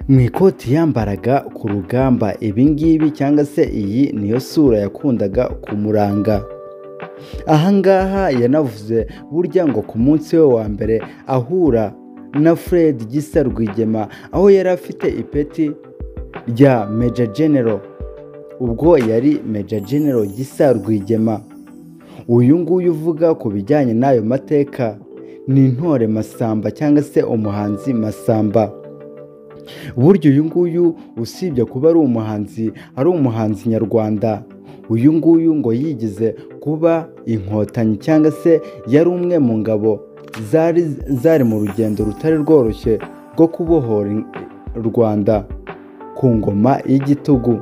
Mu ikoti yambaraga ku rugamba, ibi ngibi cyangwa se iyi niyo sura yakundaga kumuranga. Ahangaha yanavuze burya ngo ku munsi we wa mbere ahura na Fred Gisa Rwigema, aho yari afite ipeti rya Major General, ubwo yari Major General Gisa Rwigema. Uyu nguyu uvuga ku bijyanye n'ayo mateka ni Intore Masamba cyangwa se umuhanzi Masamba. Burya uyu nguyu usibye kuba ari umuhanzi nyarwanda, uyu nguyu ngo yigize kuba inkotanyi cyangwa se yari umwe mu ngabo zari mu rugendo rutari rworoshye rwo kubohora u Rwanda ku ngoma y'igitugu.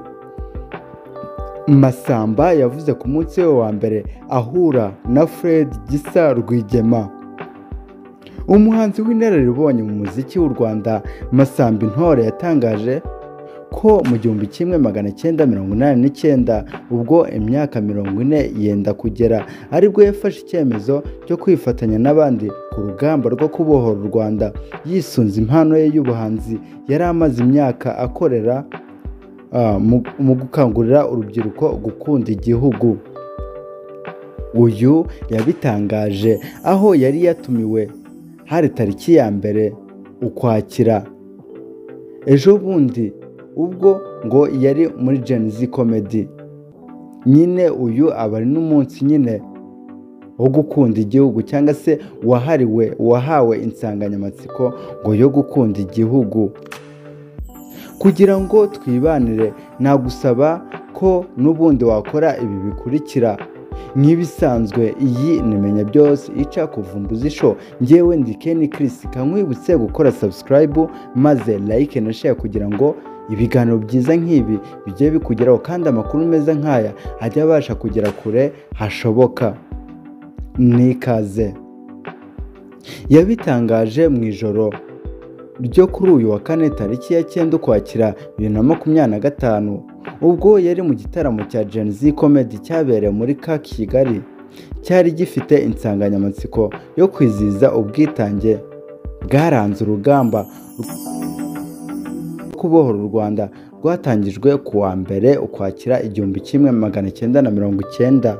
Masamba yavuze ku munsi we wa mbere ahura na Fred Gisa Rwigema. Umuhanzi w'inararibonye mu muziki w'u Rwanda Masamba Intore yatangaje ko mu 1989, ubwo imyaka 40 yenda kugera, aribwo yafashe icyemezo cyo kwifatanya n'abandi ku rugamba rwo kubohora u Rwanda, yisunze impano ye y'ubuhanzi yari amaze imyaka akorera mu gukangurira urubyiruko gukunda igihugu. Uyu yabitangaje aho yari yatumiwe, hari tariki ya 1 Ukwakira ejo bundi, ubwo ngo yari muri Gen-Z Comedy. Nyine uyu aba ari n'umunsi nyine wo gukunda igihugu cyangwa se wahariwe, wahawe insanganyamatsiko ngo yo gukunda igihugu. Kugira ngo twibanire nagusaba ko n'ubundi wakora ibi bikurikira. Nk'ibisanzwe iyi ni Menya Byose ica kuvumbuza isho, njyewe ndi Ken Chris, kankwibutse gukora subscribe maze like na share kugira ngo ibiganiro byiza nk'ibi bijye bikugeraho, kandi amakuru meza nk'aya ajye abasha kugera kure hashoboka. Nikaze. Yabitangaje mu ijoro ryo kuri uyu wa kane tariki ya 9 Ukwakira 2025, ubwo yari mu gitaramo cya Gen-Z Comedy cyabereye muri ka Kigali, cyari gifite insanganyamatsiko yo kwizihiza ubwitange bwaranze urugamba rwo kubohora u Rwanda rwatangijwe ku wa 1 Ukwakira 1990.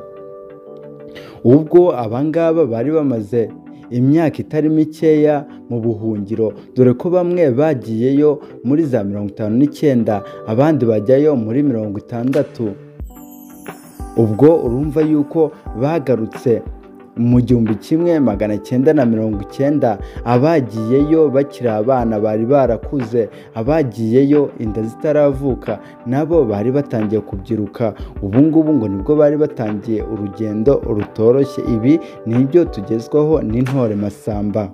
Ubwo abangaba bari bamaze imyaka itari mikeya mu buhungiro, dore ko bamwe bagiyeyo muri za 59, abandi bajyayo muri 60. Ubwo urumva yuko bagarutse mu 1990, abagiyeyo bakiri abana bari barakuze, abagiyeyo inda zitaravuka nabo bari batangiye kubyiruka. Ubu ngubu ngo nibwo bari batangiye urugendo rutoroshye. Ibi nibyo tugezwaho n'Intore Masamba.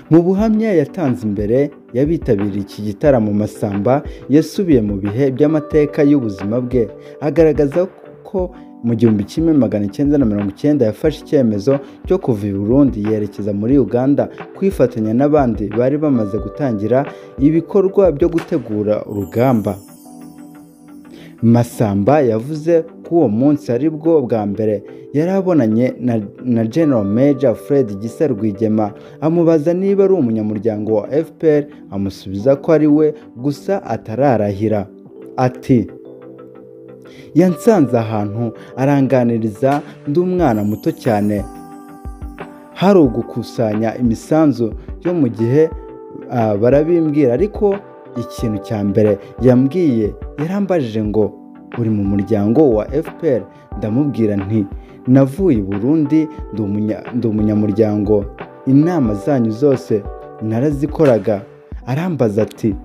Mu buhamya yatanze imbere y'abitabiriye iki gitaramo, Masamba yasubiye mu bihe by'amateka y'ubuzima bwe, agaragaza ko mu 1990 yafashe icyemezo cyo kuva i Burundi yerekeza muri Uganda kwifatanya n'abandi bari bamaze gutangira ibikorwa byo gutegura urugamba. Masamba yavuze ko uwo munsi aribwo bwa mbere yari abonanye na General Major Fred Gisa Rwigema, amubaza niba ari umunyamuryango wa FPR, amusubiza ko ari we gusa atararahira. Ati: yansanze ahantu aranganiriza, ndi umwana muto cyane, hari ugukusanya imisanzu yo mu gihe barabimbwira, ariko ikintu cya mbere yambwiye yarambajije ngo uri mu muryango wa FPR? Ndamubwira nti navuye i Burundi, ndi umunyamuryango, inama zanyu zose narazikoraga. Arambaza ati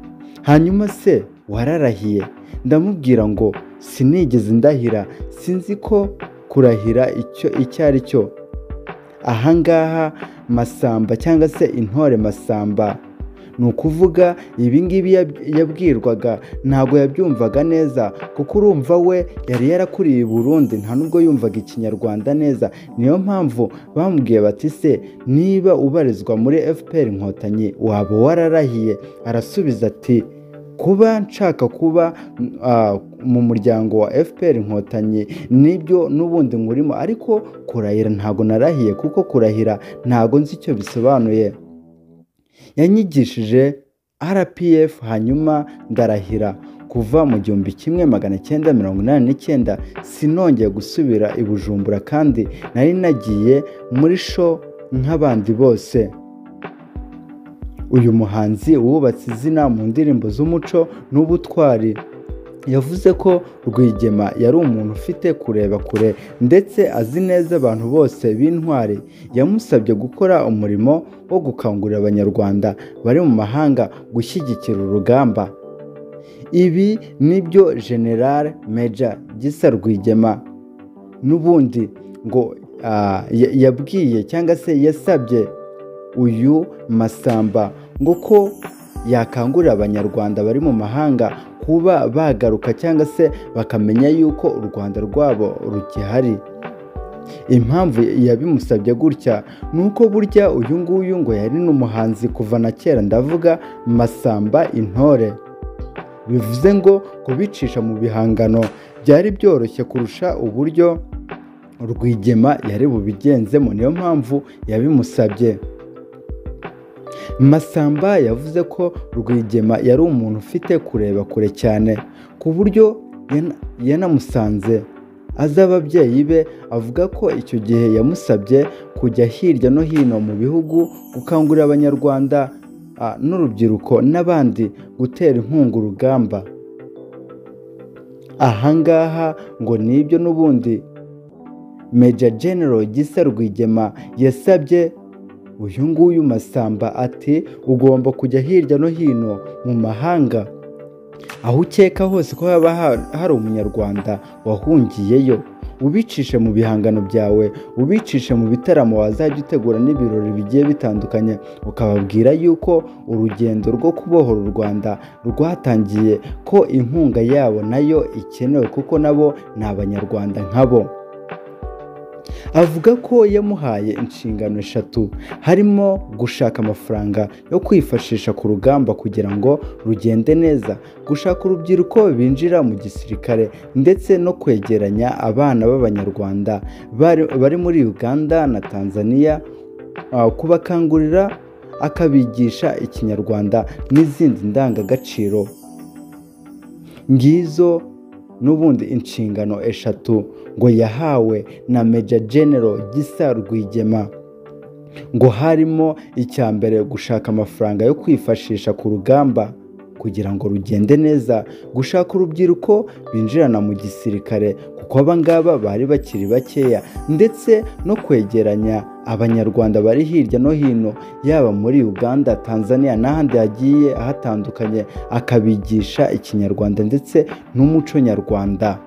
hanyuma se wararahiye? Ndamubwira ngo sinigeze ndahira, sinzi ko kurahira icyo ari cyo. Ahangaha Masamba cyangwa se Intore Masamba, ni ukuvuga ibi ngibi yabwirwaga ntabwo yabyumvaga neza, kuko urumva we yari yarakuriye i Burundi, nta nubwo yumvaga ikinyarwanda neza. Niyo mpamvu bamubwiye bati se niba ubarizwa muri FPR Inkotanyi waba wararahiye? Arasubiza ati kuba nshaka kuba mu muryango wa FPR Inkotanyi nibyo n'ubundi nkurimo, ariko kurahira ntago narahiye, kuko kurahira ntago nzi icyo bisobanuye. Yanyigishije RPF, hanyuma ndarahira kuva mu 1989 sinongeye gusubira i Bujumbura, kandi nari nagiye muri show nk'abandi bose. Uyu muhanzi wubatse izina mu ndirimbo z'umuco n'ubutwari yavuze ko Rwigema yari umuntu ufite kureba kure ndetse azi neza abantu bose b'intwari. Yamusabye gukora umurimo wo gukangurira Abanyarwanda bari mu mahanga gushyigikira urugamba. Ibi nibyo General Major Gisa Rwigema n'ubundi ngo yabwiye cyangwa se yasabye uyu Masamba ngo ko yakangurira Abanyarwanda bari mu mahanga kuba bagaruka cyangwa se bakamenya yuko u Rwanda rwabo rugihari. Impamvu yabimusabye gutya ni uko burya uyu nguyu ngo yari n'umuhanzi kuva na kera, ndavuga Masamba Intore. Bivuze ngo kubicisha mu bihangano byari byoroshye kurusha uburyo Rwigema yari bubigenzemo, niyo mpamvu yabimusabye. Masamba yavuze ko Rwigema yari umuntu ufite kureba kure cyane, ku buryo yanamusanze azi ababyeyi be. Avuga ko icyo gihe yamusabye kujya hirya no hino mu bihugu gukangurira Abanyarwanda n'urubyiruko n'abandi gutera inkunga urugamba. Ahangaha ngo nibyo n'ubundi Major General Gisa Rwigema yasabye uyu nguyu Masamba, ati ugomba kujya hirya no hino mu mahanga aho ukeka hose ko haba hari Umunyarwanda wahungiyeyo, ubicishe mu bihangano byawe, ubicishe mu bitaramo wazajya utegura n'ibirori bigiye bitandukanye, ukababwira yuko urugendo rwo kubohora u Rwanda rwatangiye, ko inkunga yabo nayo ikenewe kuko nabo ni Abanyarwanda nkabo. Avuga ko yamuhaye inshingano eshatu, harimo gushaka amafaranga yo kwifashisha ku rugamba kugira ngo rugende neza, gushaka urubyiruko binjira mu gisirikare, ndetse no kwegeranya abana b'Abanyarwanda bari muri Uganda na Tanzania, kubakangurira akabigisha Ikinyarwanda n'izindi ndangagaciro. Ngizo n'ubundi inshingano eshatu ngo yahawe na Major General Gisa Rwigema, ngo harimo icya mbere gushaka amafaranga yo kwifashisha ku rugamba kugira ngo rugende neza, gushaka urubyiruko binjirana mu gisirikare kuko abangaba bari bakiri bakeya, ndetse no kwegeranya Abanyarwanda bari hirya no hino yaba muri Uganda, Tanzania n'ahandi hagiye hatandukanye, akabigisha Ikinyarwanda ndetse n'umuco nyarwanda.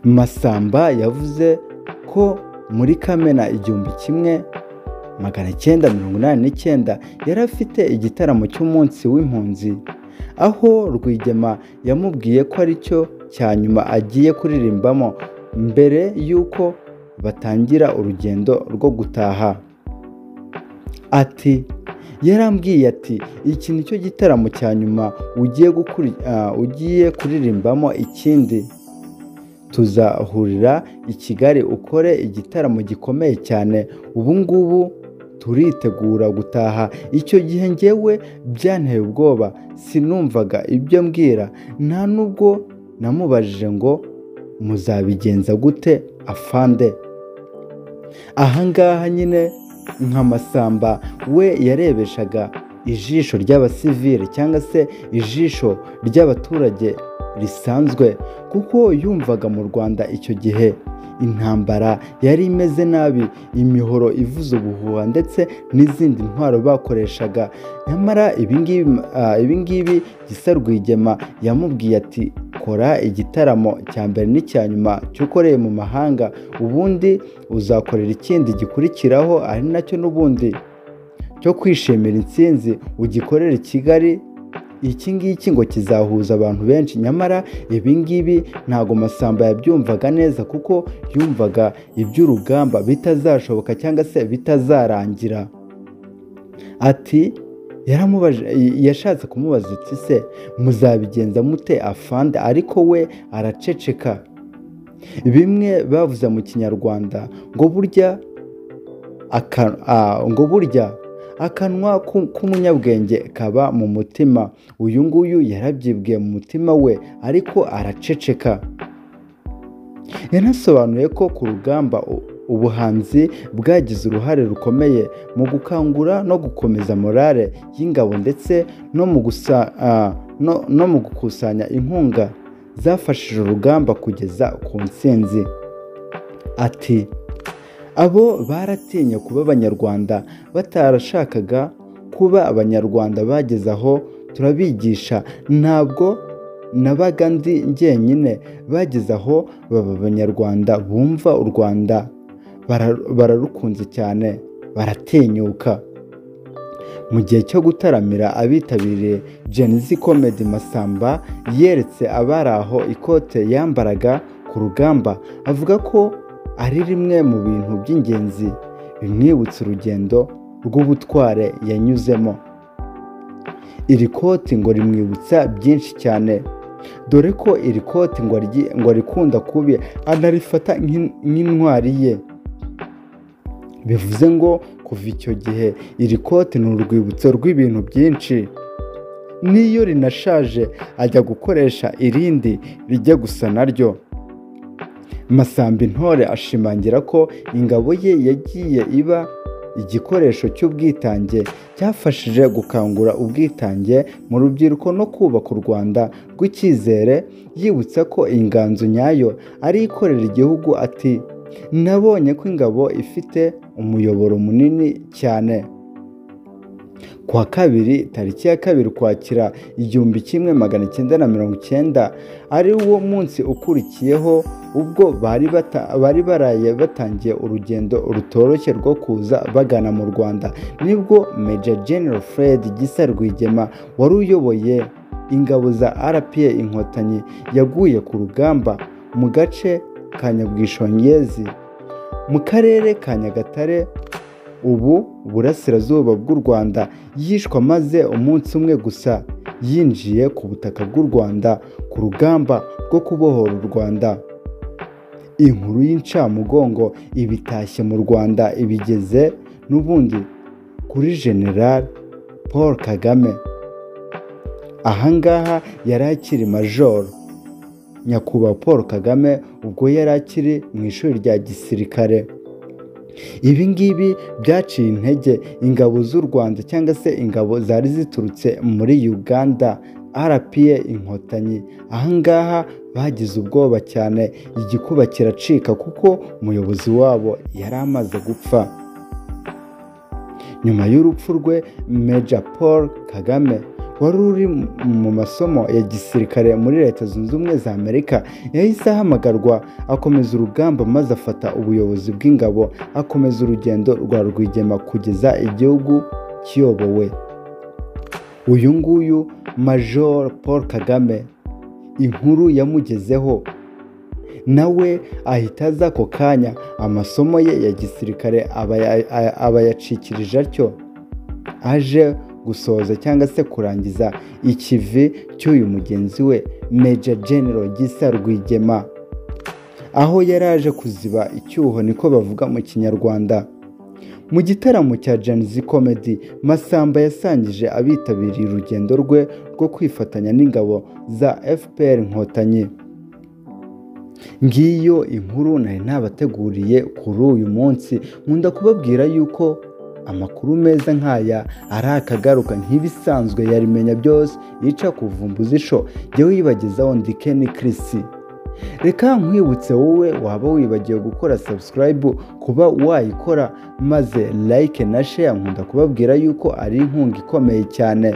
Masamba yavuze ko muri Kamena 1989 yari afite igitaramo cy'umunsi w'impunzi, aho Rwigema yamubwiye ko aricyo cya nyuma agiye kuririmbamo mbere y'uko batangira urugendo rwo gutaha. Ati yarambwiye ati iki nicyo gitaramo cya nyuma ugiye kuririmbamo, ikindi tuzahurira i Kigali ukore igitaramo gikomeye cyane, ubu ngubu turitegura gutaha. Icyo gihe njyewe byanteye ubwoba, sinumvaga ibyo mbwira, nta nubwo namubajije ngo muzabigenza gute afande. Ahangaha nyine nka Masamba we yarebeshaga ijisho ry'abasivile cyangwa se ijisho ry'abaturage risanzwe, kuko yumvaga mu Rwanda icyo gihe intambara yari imeze nabi, imihoro ivuza ubuhuha ndetse n'izindi ntwaro bakoreshaga. Nyamara ibingibi Gisa Rwigema yamubwiye ati kora igitaramo cya mbere n'icya nyuma cy'ukoreye mu mahanga, ubundi uzakorera ikindi gikurikiraho ari nacyo n'ubundi cyo kwishimira intsinzi ugikorera i Kigali. Iki ngiki ngo kizahuza abantu benshi. Nyamara ibingibi ntago Masamba yabyumvaga neza, kuko yumvaga iby'urugamba bitazashoboka cyangwa se bitazarangira. Ati yashatse kumubaza ati se muzabigenza mute afande, ariko we araceceka. Bimwe bavuze mu Kinyarwanda ngo burya Akanwa k'umunyabwenge kaba mu mutima. Uyu nguyu yarabyibwiye mu mutima we ariko araceceka. Yanasobanuye ko ku rugamba ubuhanzi bwagize uruhare rukomeye mu gukangura no gukomeza morale y'ingabo ndetse no mu gukusanya inkunga zafashije urugamba kugeza ku ntsinzi. Ati abo baratinye kuba abanyarwanda, batarashakaga kuba abanyarwanda, bageze aho turabigisha, ntabwo nabaga ndi njyenyine, bageze aho baba abanyarwanda bumva u Rwanda bararukunze cyane, baratinyuka. Mu gihe cyo gutaramira abitabiriye Gen-Z Comedy, Masamba yeretse abari aho ikote yambaraga ku rugamba, avuga ko ari rimwe mu bintu by'ingenzi bimwibutsa urugendo rw'ubutware yanyuzemo. Iri koti ngo rimwibutsa byinshi cyane, dore ko iri koti ngo rikunda kubi, anarifata nk'intwari ye. Bivuze ngo kuva icyo gihe iri koti ni urwibutso rw'ibintu byinshi, n'iyo rinashaje ajya gukoresha irindi rijya gusa naryo. Masamba Intore ashimangira ko ingabo ye yagiye iba igikoresho cy'ubwitange cyafashije gukangura ubwitange mu rubyiruko no kubaka u Rwanda rw'icyizere. Yibutsa ko inganzo nyayo ari ikorera igihugu. Ati nabonye ko ingabo ifite umuyoboro munini cyane. Kuwa kabiri tariki ya 2 Ukwakira 1990, ari wo munsi ukurikiyeho ubwo bari baraye batangiye urugendo rutoroshye rwo kuza bagana mu Rwanda, nibwo Major General Fred Gisa Rwigema wari uyoboye ingabo za RPA Inkotanyi yaguye ku rugamba mu gace ka Nyabwishongezi mu karere ka Nyagatare, ubu burasirazuba bw'u Rwanda. Yishwe maze umunsi umwe gusa yinjiye ku butaka bw'u Rwanda ku rugamba rwo kubohora u Rwanda. Inkuru y'incamugongo ibitashye mu Rwanda ibigeze n'ubundi kuri General Paul Kagame. Ahangaha yari akiri majoro Nyakubahwa Paul Kagame ubwo yari akiri mu ishuri rya gisirikare. Ibi ngibi byaciye intege ingabo z'u Rwanda cyangwa se ingabo zari ziturutse muri Uganda RPA Inkotanyi. Ahangaha bagize ubwoba cyane, igikuba kiracika kuko umuyobozi wabo yari amaze gupfa. Nyuma y'urupfu rwe, Major Paul Kagame wari uri mu masomo ya gisirikare muri Leta Zunze Ubumwe za Amerika yahise ahamagarwa akomeza urugamba, maze afata ubuyobozi bw'ingabo, akomeza urugendo rwa Rwigema kugeza igihugu kiyobowe. Uyu nguyu Major Paul Kagame inkuru yamugezeho, nawe ahita aza ako kanya, amasomo ye ya gisirikare aba yacikirije atyo, aje gusoza cyangwa se kurangiza ikivi cy'uyu mugenzi we Major General Gisa Rwigema, aho yari aje kuziba icyuho, niko bavuga mu Kinyarwanda. Mu gitaramo cya Gen-Z Comedy, Masamba yasangije abitabiriye urugendo rwe rwo kwifatanya n'ingabo za FPR Inkotanyi. Ngiyo inkuru nari nabateguriye kuri uyu munsi. Nkunda kubabwira yuko amakuru meza nk'aya ari akagaruka nk'ibisanzwe, yarimenya byose yica kuvumbuza isho. Jyewe yibagezaho ndi Ken Chris. Reka nkwibutse wowe waba wibagiwe gukora subscribe kuba wayikora, maze like na share. Nkunda kubabwira yuko ari inkunga ikomeye cyane.